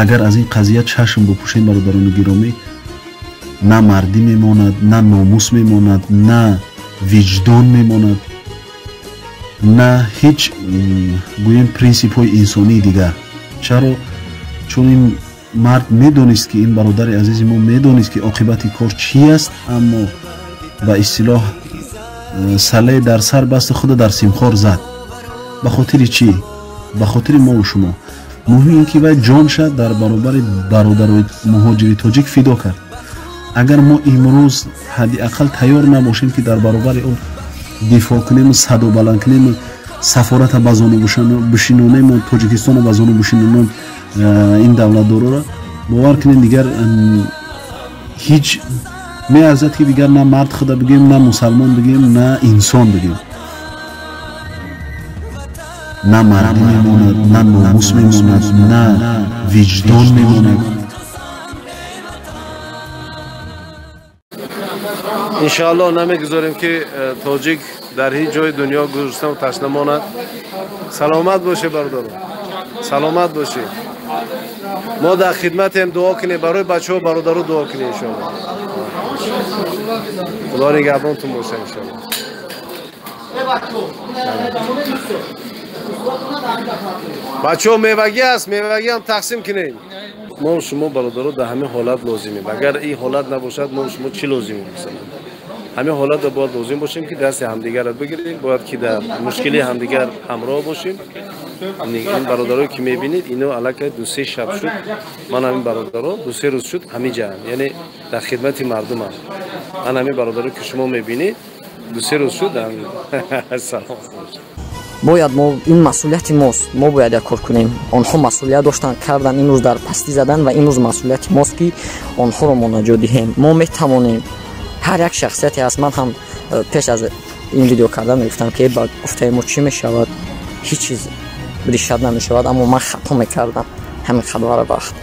Агар аз ин қазия чашм бупӯшем, бародарони гиромӣ, на мардӣ мемонад, на номус мемонад, на виҷдон мемонад, на ҳеҷ гӯем принсипҳои инсонии дигар. Чаро? Чун ин мард медонист, ки ин бародари азизи мо медонист, ки оқибати кор чӣ аст, аммо ба истилоҳ сале дар сар басти худа дар симхор зад. Ба хотири чӣ? Ба хотири мову шумо. Муҳим ин ки вай ҷонша дар баробари бародарои муҳоҷири тоҷик фидо кард. Агар мо имрӯз ҳадди ақал тайёр набошем, ки дар баробари ӯ дифоъ кунему садо баланд кунему сафората ба зону бишинонему Тоҷикистонро ба зону бишинонем, ин давлатдороро бовар кунем, дигар ҳеҷ меарзад, ки дигар на мард худа бигӯем, на мусалмон бигӯем, на инсон бигӯем. На мардӣ мемонад, на номус мемонад, на виҷдон мемонад. Иншоаллоҳ намегузорем, ки тоҷик дар ҳеҷ ҷои дунё гурусна ташна монад. Саломат бошед, бародарон, саломат бошед. Мо дар хидматем, дуо кунем барои бачаҳо, бародаро дуо кунем, иншоаллоҳ. Худо нигаҳбонтон боша, иншоаллоҳ. Бачаҳо, мевагӣ аст, мевагӣ ҳам тақсим кунем. Мо шумо, бародаро, дар ҳамин ҳолат лозимем. Агар ин ҳолат набошад, мо шумо чӣ лозимем? Масалан, ҳамин ҳолатро бояд лозим бошем, ки дасти ҳамдигарро бигирем, бояд ки дар мушкили ҳамдигар ҳамроҳ бошем. Ин бародарое ки мебинед, ино аллакай 2-3 шаб шуд, ман ҳамин бародаро 2-3 рӯз шуд ҳамин ҷаам, яъне дар хидмати мардумам. Ман ҳамин бародарое ки шумо мебинед, 2-3 рӯз шуд. Салом. Бояд мо, ин масъулияти мост, мо бояд як кор кунем. Онҳо масъулият доштанд, кардан, имрӯз дар пастӣ задан ва имрӯз масъулияти мост, ки онҳоро мо наҷот диҳем. Мо метавонем, ҳар як шахсияте ҳаст. Ман ҳам пеш аз ин видео кардан мегуфтам, ки ба гуфтаи мо чӣ мешавад, ҳеҷ чиз решад намешавад, аммо ман хато мекардам. Ҳамин қадара вақт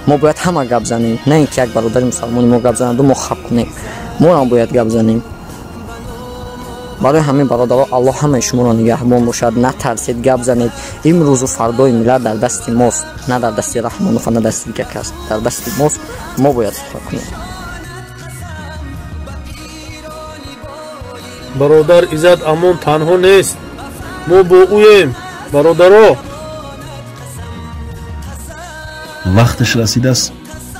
мо бояд ҳама гап занем, на ин ки як бародари мусалмони мо гап занаду мо хаб кунем, мо ҳам бояд гап занем. Барои ҳамин, бародаро, Аллоҳ ҳамаи шуморо нигаҳбон бошад. Натарсед, гап занед. Имрӯзу фардои миллат дар дасти мост, на дар дасти Раҳмонов, на дасти дигар кас, дар дасти мост. Мо бояд сухан кунем. Бародар Иззат Амон танҳо нест, мо бо ӯем, бародаро. Вақташ расидааст,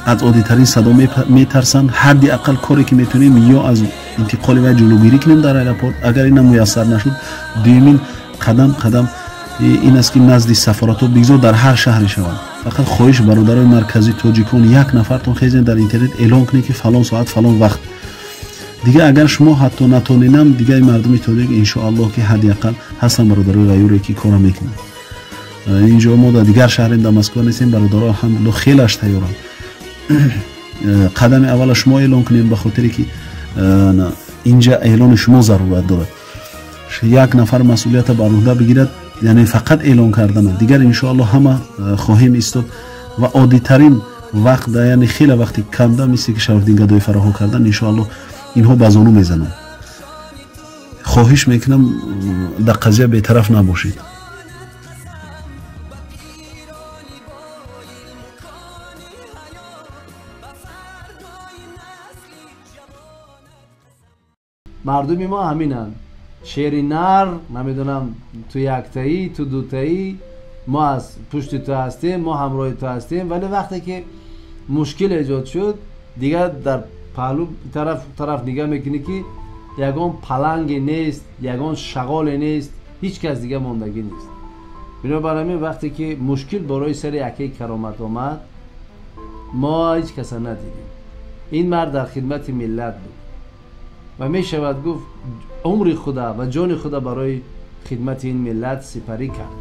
аз оддитарин садо метарсанд. Ҳадди ақал коре ки метавонем, ё аз интиқоли вай ҷилӯгирӣ кунем дар аэропорт. Агар ина муяссар нашуд, дуюмин қадам ин аст, ки назди сафоратҳо бигзор дар ҳар шаҳре шаванд. Фақат хоҳиш, бародарои марказии тоҷикон, як нафартон хезен, дар интернет эълон кунед, ки фалон соат, фалон вақт. Дигар агар шумо ҳатто натоненам, дигари мардуми тоҷик, иншоаллоҳ, ки ҳадди ақал ҳастанд бародарои ғаюре, ки кора мекунанд. Инҷо мо дар дигар шаҳрем, дар Москва нестем, бародаро алҳамдулиллоҳ хелаш тайёранд. Қадами аввала шумо эълон кунем, ба хотире ки инҷа эълони шумо зарурат дорад. Як нафар масъулията бар уҳда бигирад, яъне фақат эълон кардана, дигар иншоаллоҳ ҳама хоҳем истод. Ва оддитарин вақт, яъне хеле вақти камда, мисли ки Шарофиддин Гадои фароҳо кардан, иншоаллоҳ инҳо ба зону мезананд. Хоҳиш мекунам, дар қазия бетараф набошед. Мардуми мо ҳаминанд, шери нар, намедонам, ту яктаӣ, ту дутаӣ, мо аз пушти ту ҳастем, мо ҳамроҳи ту ҳастем. Вале вақте ки мушкил эҷод шуд, дигар дар паҳлу тараф нигоҳ мекунӣ, ки ягон паланге нест, ягон шағоле нест, ҳеҷ кас дигар мондагӣ нест. Бинобар ҳамин, вақте ки мушкил барои сари акаи Каромат омад, мо ҳеҷ каса надидем. Ин мард дар хидмати миллат буд ва мешавад гуфт, умри худа ва ҷони худа барои хидмати ин миллат сипарӣ кард.